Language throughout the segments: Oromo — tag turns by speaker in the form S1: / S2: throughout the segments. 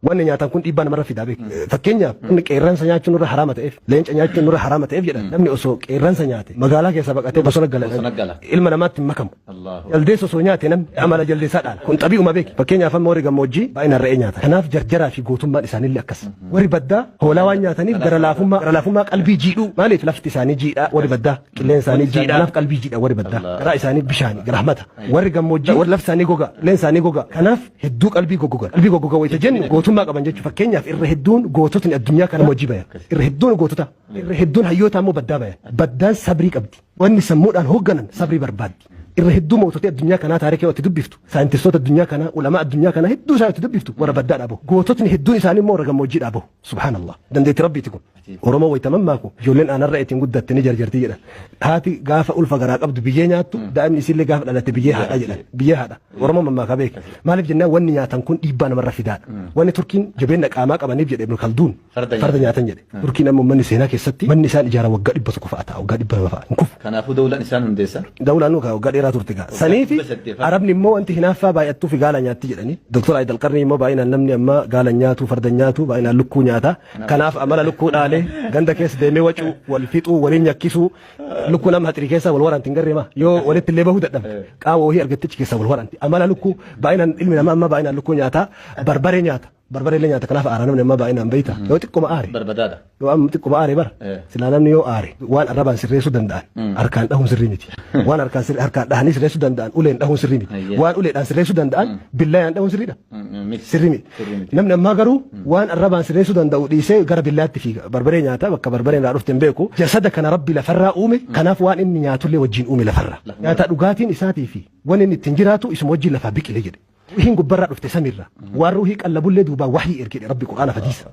S1: Wanni nyaatan kun dhiibbaa namarra fidaa beeku. Fakkeenyaaf namni qeerransa nyaachuun nurra haraama ta'eef, leenca nyaachuun nurra haraama ta'eef jedhan, namni osoo qeerransa nyaate magaalaa keessa baqatee bosona gala.
S2: Bosona gala.
S1: Ilma namaatti hin makamu.
S2: Allahu.
S1: Jaldeessa osoo nyaate namni amala jaldeessaa dhaala. Kun xabi'uma beeki. Fakkeenyaaf amma warri gammoojjii baay'inaan re'ee nyaata. Kanaaf jarjaraa fi gootummaan isaaniillee akkas. Warri baddaa hoolaa waan nyaataniif gara laafummaa qalbii jiidhuu. Maaliif? Lafti isaanii jiidhaa, warri baddaa qilleensa isaanii jiidhaa. Kanaaf qalbii jiidha warri baddaa. Garaa isaanii bishaani rahmata. Warri gammoojjii warri lafti isaanii gogaa, qilleensa isaanii gogaa. Kanaaf hedduu qalbii goggogan. Qalbii goggoga wayita jennu gootummaa qaban jechuudha. Fakkeenyaaf irra hedduun goototni addunyaa kana gammoojjii bayan. Irra hedduun gootota. Irra hedduun hayyoota immoo baddaa bayan. Baddaan sabrii qabdi. Wanni sammuudhaan hoogganan sabrii barbaaddi. Irra hedduu mootota addunyaa kanaa taarikii yoo itti dubbiftu, saayintistoota addunyaa kanaa, ulamaa addunyaa kanaa hedduu isaa itti dubbiftu warra baddaadhaa bahu. Goototni hedduun isaanii immoo warra gammoojjiidhaa bahu. Subhaanallah. Dandeetti Rabbiiti kun. Oromoo wayita mammaaku, ijoolleen aanarra ittiin guddatte ni jarjartii jedhan. Haati gaafa ulfa garaa qabdu biyyee nyaattu, daa'imni isiillee gaafa dhalatte biyyee haadha jedhan. Biyyee haadha. Oromoo mammaakaa beeka. Maaliif jennaan, wanni nyaatan kun dhiibbaa namarra fidaadha. Wanni Turkiin jabeenya qaamaa qabaniif jedhe Ibn Kalduun.
S2: Farda.
S1: Farda nyaatan jedhe. Turkiin amma manni seenaa keessatti manni isaan ijaaran waggaa 100 fa'a ta'a, waggaa 200 fa'a. Hin kufu.
S2: Kanaafuu dawlaan isaan hundeessan.
S1: Dawlaan nuka waggaa dheeraa turte gaa. Saniifi
S2: 800.
S1: Arabni immoo wanti hinaaffaa baay'attuu fi gaala nyaatti jedhani. Doktor Ayid Alqarni immoo baay'inaan namni amma gaala nyaatu, farda nyaatu, baay'inaan lukkuu nyaata. Kanaaf amala lukkuu dhaalee ganda keessa deemee wacuu, wal fixuu, waliin nyakkisuu, lukkuu nama haxirii keessa wal waraanti hin garreema. Yoo walitti illee bahuu dadhabde qaama wahii argattichi keessa wal waraanti. Amala lukkuu baay'inaan ilmi namaa amma baay'inaan lukkuu nyaata, barbaree nyaata. Barbaree illee nyaata, kanaaf aara namni amma baay'inaan beeyta. Yoo xiqquma aare.
S2: Barbadaadha.
S1: Yoo amma xiqquma aare bara. Silaa namni yoo aare waan arrabaan sirreessuu danda'an harkaan dhahuun sirrii miti. Waan harkaan sirrii harkaan dhahanii sirreessuu danda'an uleen dhahuun sirrii miti. Waan uleedhaan sirreessuu danda'an billaayaan dhahuun sirriidha.
S2: Miti.
S1: Sirrii miti.
S2: Sirrii miti.
S1: Namni ammaa garuu waan arrabaan sirreessuu danda'u dhiisee gara billaatti fiiga. Barbaree nyaata, bakka barbareen irraa dhufte hin beeku. Jasada kana Rabbi lafarraa uume, kanaaf waan inni nyaatullee wajjin uume lafarraa. Nyaata dhugaatiin isaatii fi waan inni ittiin jiraatu isuma wajjin lafaa biqile jedhe. Ruuhiin gubbarraa dhufte samiirraa. Waan ruuhii qallabullee duubaan wahii erge jedhe Rabbi Qur'aana hadiisa.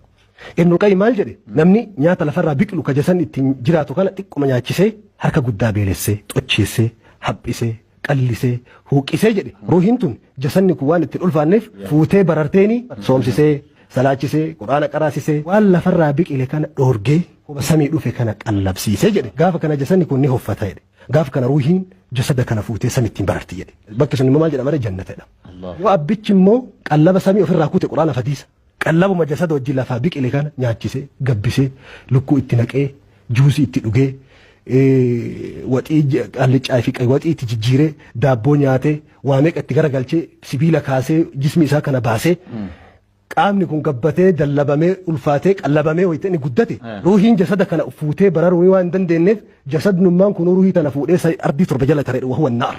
S1: Ibnul Qayyim maal jedhe? Namni nyaata lafarraa biqilu ka jasan ittiin jiraatu kana xiqquma nyaachisee, harka guddaa beelessee, xocheessee, haphisee, qallisee, huuqqisee jedhe. Ruuhiin tun jasanni kun waan ittiin ulfaanneef fuutee bararteeni soomsisee, salaachisee, Qur'aana qaraasisee, waan lafarraa biqile kana dhoorgee huba samii dhufe kana qallabsiisee jedhe. Gaafa kana jasanni kun ni hoffata jedhe. Gaafa kana ruuhiin jasada kana fuutee samittiin bararti jedhe. Bakki sun immoo maal jedhama? Jannata jedhama. Yoo abbichi immoo qallaba samii ofirraa kute, Qur'aana hadiisa. Qallabuma jasada wajjin lafaa biqile kana nyaachisee, gabbisee, lukkuu itti naqee, juusii itti dhugee, waxii allicaa fi waxii itti jijjiiree, daabboo nyaatee, waa meeqa itti garagalchee, sibiila kaasee, jismi isaa kana baasee, qaamni kun gabbatee, dallabamee, ulfaatee, qallabamee wayita inni guddate, ruuhiin jasada kana fuutee bararuu waan hin dandeenyeef, jasadnummaan kun ruuhii tana fuudhee ardii torba jala taree, وهو النار,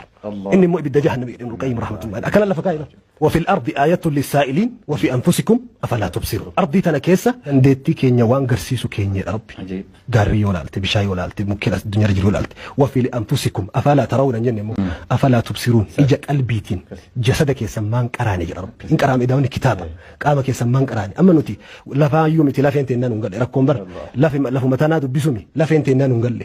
S1: inni immoo ibidda jahannami jedhe Ibnul Qayyim rahmatullahi. Akkana lafa kaa'e: وفي الأرض آية للسائلين وفي أنفسكم أفلا تبصرون. Ardii tana keessa dandeettii keenya waan garsiisu keenyedha Rabbi. Gaarri yoo laalte, bishaan yoo laalte, mukkeen addunyaa jiru yoo laalte, وفي أنفسكم أفلا ترون jenne immoo أفلا تبصرون, ija qalbiitiin jasada keessan maan qaraane jedha Rabbi. Hin qaraame daawni kitaaba qaama keessan maan qaraane. Amma nuti lafaayyuu miti, lafeen teennaan hin galle. Rakkoon bara lafuma tanaa dubbisumi, lafeen teennaan hin galle.